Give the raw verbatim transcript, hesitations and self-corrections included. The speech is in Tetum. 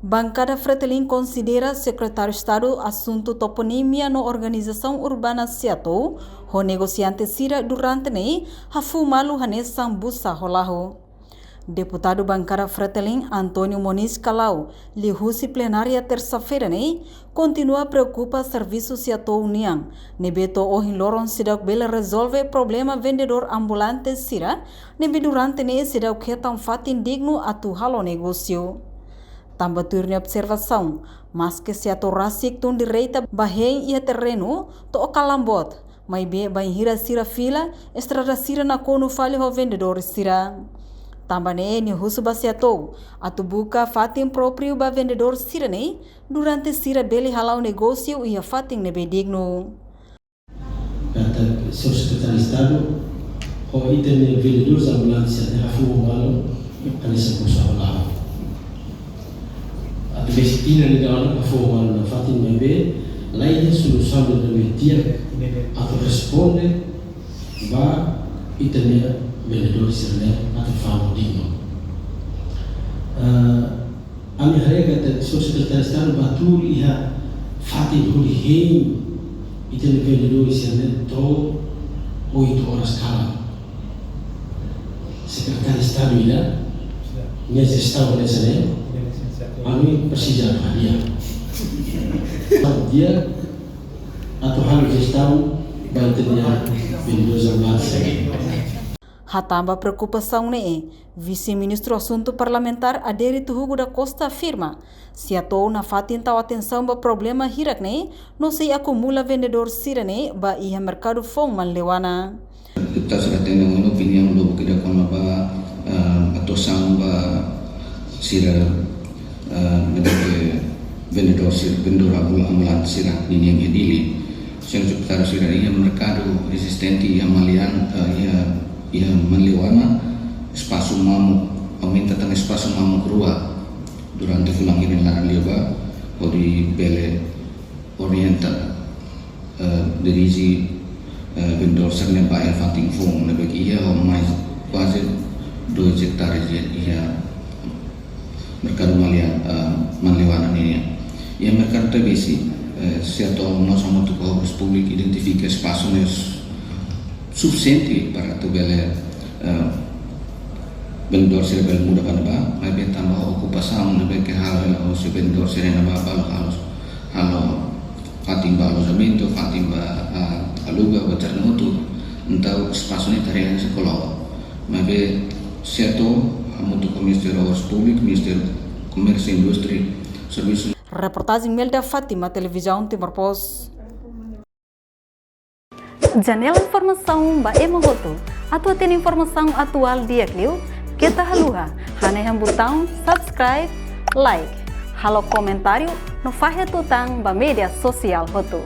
Bankada Fretilin konsidera Sekretáriu Estadu Asuntu Toponímia no Organizasaun Urbana Seatou ho negosiante sira durante ne'e hafo'o malu hanesan busa ho la'o. Deputadu Bankada Fretilin António Moniz Callau liuhusi plenária tersa-feira ne'e kontinua preokupa servisu Seatou nian, ne'ebé to'o ohin loron seidauk bele rezolve problema vendedór ambulante sira, ne'ebé durante ne'e seidauk hetan fatin dignu atu halo negósiu. Tanba tuir nia observasaun, maske Seatou rasik tun direta ba hein iha terrenu to'o kalan boot, maibé bainhira sira fila, estrada sira nakonu fali ho vendedór sira. Tanba ne'e nia husu ba Seatou atu buka fatin própriu ba vendedór sira ne'e, durante sira bele hala'o negósiu iha fatin ne'ebé dignu. Katak señór Sekretáriu Estadu, ho ita-nia vendedór ambulante sira ne'e hafo'o malu hanesan busa ho la'o. Atu besi tinan ida ona hafo'o malu nafatin, maibé laiha solusaun ne'ebé di'ak atu responde ba ita-nia vendedór sira ne'e atu fa'an dignu. Ah, ami haree katak señór Sekretáriu Estadu bá tuur iha fatin hodi hein ita-nia vendedór sira ne'e to'o oito horas kalan. Sekretáriu Estadu ida, nia jestaun hanesan ne'e, ami presiza atu hadi'a. Di'ak atu halo jestaun ba ita-nia vendedór ambulante sira ne'e. Hatán ba preokupasaun ne'e, Vise-Ministru Asuntu Parlamentár Adérito Hugo da Costa afirma, Seatou nafatin tau atensaun ba problema hirak ne'e, no sei akumula vendedór sira ne'e ba iha merkadu foun Manleuana. Deputadu sira hatene ona opiniaun lubuk ida kona-ba, eh, atuasaun ba sira, eh, vendedór, vendedór sira, vendedór ambul-, ambulante sira ninian iha Dili. Señór deputadu sira, iha merkadu ezistente iha Malian, eh, iha, iha Manleuana, espasu mamuk, aumenta tan espasu mamuk rua durante fulan hira nia laran liubá, hodi bele orienta, eh, dirije, eh, vendedór sira ne'e ba iha fatin foun, ne'ebé ke iha ho mais kuaze dois hektares iha, iha merkadu Malian, eh, Manleuana nian. Iha merkadu Tebesi, eh, Seatou mós hamutuk ho Obras Públikas identifika espasu ne'e sufisiente para atu bele, eh, vendedór sira bele muda ba ne'ebá, maibé tanba okupasaun ne'ebé ke halo hela husi vendedór sira ne'ebá, balu halo, halo fatin ba alojamentu, fatin ba, ah, aluga, ba terrenu hotu, entaun espasu ne'e tarea se kolok. Maibé Seatou hamutuk ho Ministériu Obras Públikas, Ministériu Komérsiu, Indústria, Servisu. Reportajen Melda Fátima, Televizaun Timor Post. Janela informasaun ba ema hotu. Atu hatene informasaun atuál di'ak liu, keta haluha hanehan butaun subscribe, like, halo komentáriu no fahe tutan ba média sosiál hotu.